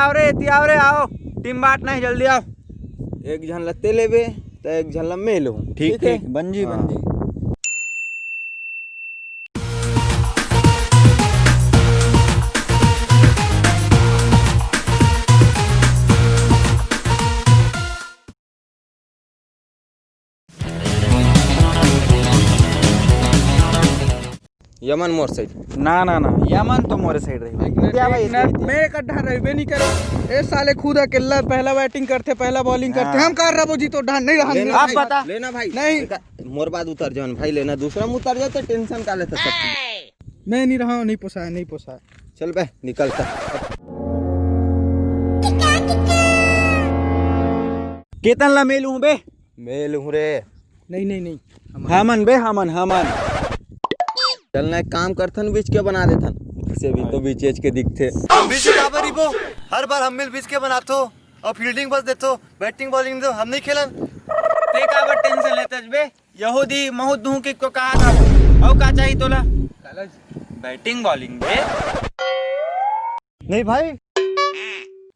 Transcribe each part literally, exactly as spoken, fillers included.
आओ रे, एती आओ रे, आओ। टीम बाट नहीं, जल्दी आओ। एक झन ला ते लेबे, त एक झन ला मैं लूँ। ठीक, ठीक है? ठीक, बन जी, हाँ। बन जी। यमन मोर साइड। ना, ना, ना, यमन तो मोरे साइड रही भाई। एक मिनट, क्या भाई, एक मिनट, इतनी मैं एक अड्ढा रहिबे नहीं करो। ए साले खुद अकेला पहला बैटिंग करथे, पहला बॉलिंग करथे। हाँ। हम कर रहा जी तो ढान नहीं रहा। लेना आप भाई, बता। लेना भाई। नहीं। देखा, मोर बाद उतर जाओ भाई, लेना दूसरा में उतर जाओ तो टेंशन का लेता सब। मैं नहीं रहा हूँ, नहीं पोसाया, नहीं पोसाया। चल बे, निकल चल। केतन ला मैं लूँ बे? मैं लूँ रे। नहीं, नहीं, नहीं। हमन बे, हमन, हमन। चल ना, एक काम करथन, बीच के बना देथन। इसे भी तो बीच एच के दिखथे। हम बीच के काबर रहिबो? हर बार हम मिल बीच के बनाथो और फील्डिंग बस देथो, बैटिंग बॉलिंग दो, हम नहीं खेलन। ते काबर टेंशन लेथस बे? यहूदी महूद दूं कि को कहा था वो? अउ का चाहिए तोला? बैटिंग बॉलिंग बे। नहीं भाई।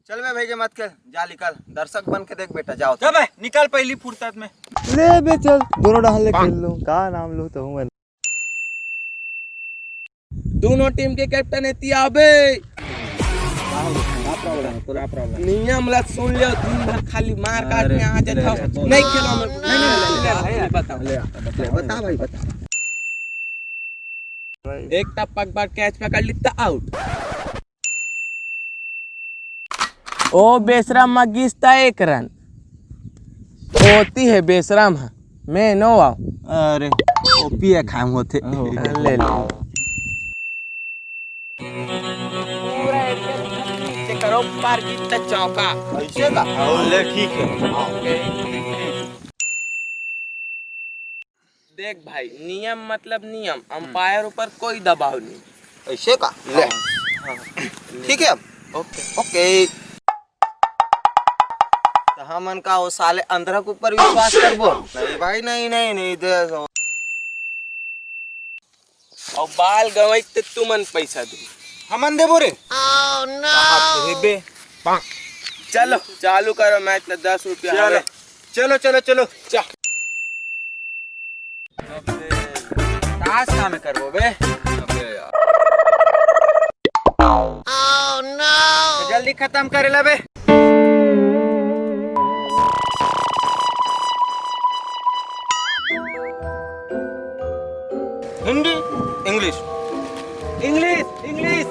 चल बे भाई के मत खेल, जा निकल, दर्शक बन के देख बेटा, जाओ। चल बे, निकल पहली फुर्सत में। ले बे चल, दोनों डहान ले खेल लो, का नाम लो तो हूँ मैं। दोनों टीम के कैप्टन एती आबे। नियम ला सुन ले, दिन भर खाली मार काट अरे, में आ जाता ले, हो। ले, नहीं खेलो, मैं नहीं, नहीं, नहीं, नहीं, नहीं, नहीं, नहीं, बता। ले, बता, बता भाई, बता। एक टप्पक बाद कैच पकड़ ली त आउट। ओ बेसरम म गिस त एक रन। ओती है बेसरम ह, मैं नो आव। अरे, ओ पिए खाम होथे। ले ले। पूरा एरिया नीचे करो, पार गिस त चौका। ऐसे का? ले, ठीक है। देख भाई, नियम मतलब नियम, अंपायर ऊपर कोई दबाव नहीं। ऐसे का? ले। हाँ। ठीक है। ओके। ओके। तो हमन का वो साले अंधरा के ऊपर विश्वास करबो? नहीं भाई, नहीं, नहीं, नहीं दे। और बाल गंवई ते तुमन पैसा दो। हमन देबो रे। कहाँ देबे? चलो, चालू करो मैच, तो दस रुपया चलो। हवे। चलो, चलो, चलो, चल। ताश नाम करबो बे। अबे यार। तो जल्दी खत्म करे ला बे। हिंदी, इंग्लिश। English, English.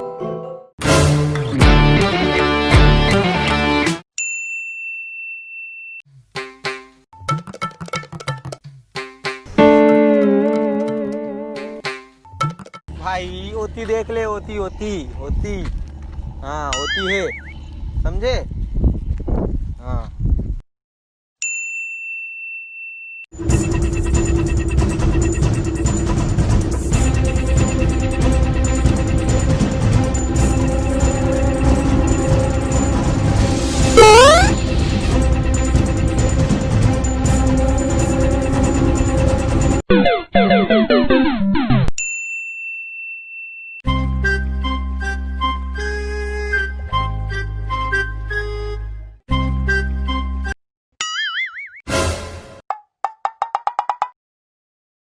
भाई, ओती देख ले, ओती, ओती, ओती। हाँ, ओती है, समझे? हाँ।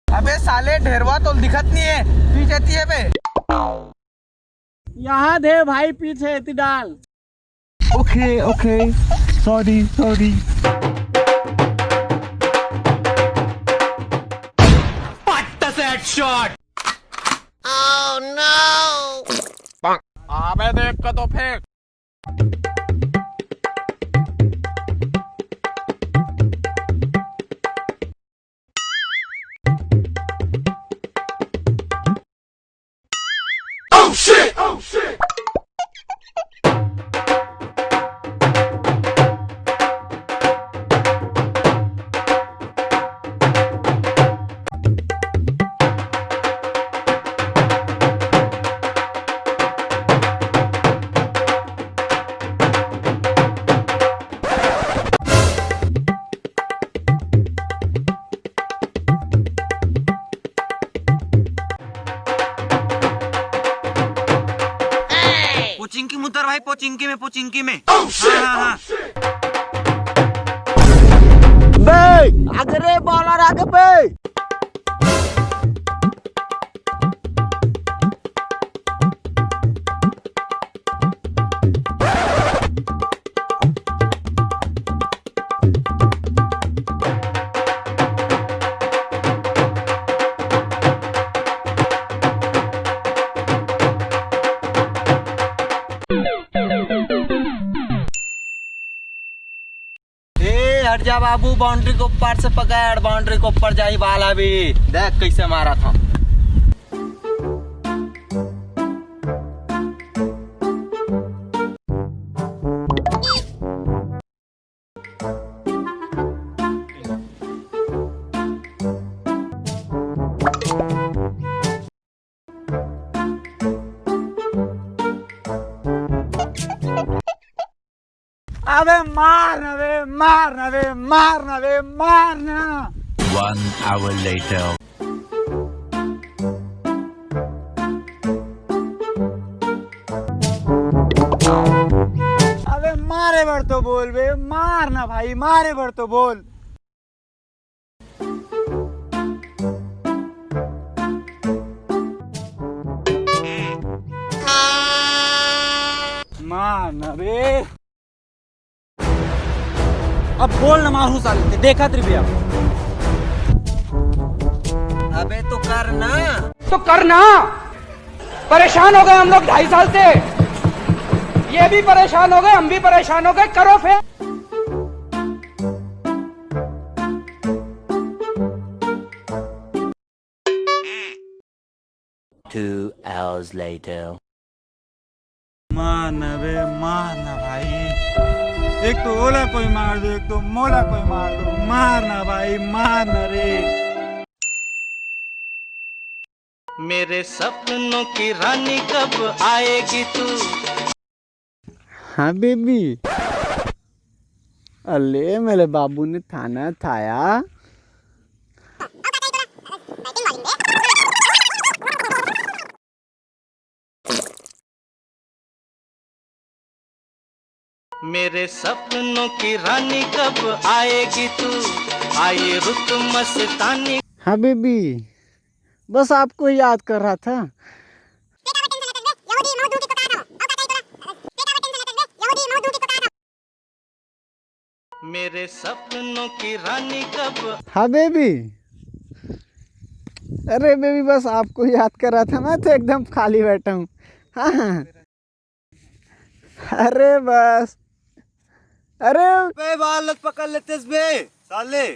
अबे साले, ढेरवा तो दिखत नहीं है, पीछे ती है बे। यहाँ दे भाई, पीछे एती डाल। ओके, ओके, सॉरी, सॉरी। पट्टा से हेडशॉट। अबे देख के तो फेंक। पोचिंकी में, पोचिंकी में। हाँ, हाँ, हाँ। बे, आगे रे, बॉलर आगे बे। ए, हट जा बाबू, बाउंड्री के ऊपर से पकड़, बाउंड्री के ऊपर जाही बाल अभी। देख कैसे मारा था। अबे मार ना बे, मार ना बे, मार ना बे, मार ना। One hour later. अबे मारे बर तो बोल बे, मार ना भाई, मारे बर तो बोल। मार ना बे। अब बोल ना मारू साले, ते देखा त्रिपिया। अबे तो कर ना। तो कर ना। परेशान हो गए हम लोग ढाई साल से, ये भी परेशान हो गए, हम भी परेशान हो गए। करो फिर। Two hours later. मार ना बे, मार ना भाई। एक तो ओला कोई मार दो, एक तो मोला कोई मार दो। मार ना भाई, मार ना रे। मेरे सपनों की रानी कब आएगी तू? हाँ बेबी। अले मेरे बाबू ने थाना थाया। मेरे सपनों की रानी कब आएगी तू? आई रुत मस्तानी। हाँ बेबी, बस आपको ही याद कर रहा था। मेरे सपनों की रानी कब। हाँ बेबी। अरे बेबी, बस आपको याद कर रहा था, मैं तो एकदम खाली बैठा हूँ। हाँ, हाँ। अरे बस। अरे बे, बाल लत पकड़ लेते बे साले।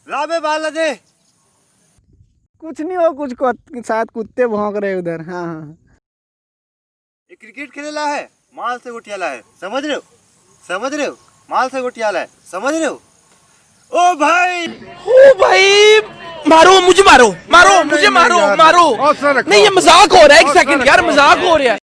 ला बे, बाल ला दे। कुछ नहीं हो, कुछ को, शायद कुत्ते भौंक रहे उधर। हाँ, हाँ। ये क्रिकेट खेले ला है, माल से गोटिया ला है, समझ रहे हो? समझ रहे हो? माल से गोटिया ला है, समझ रहे हो? ओ भाई, ओ भाई, मारो मुझे, मारो, मारो नहीं, मुझे, नहीं, मारो, यार, मारो। हौसला रखो। नहीं, ये मजाक हो रहा है, एक हौसला सेकंड यार, रखो। मजाक हो रहा है।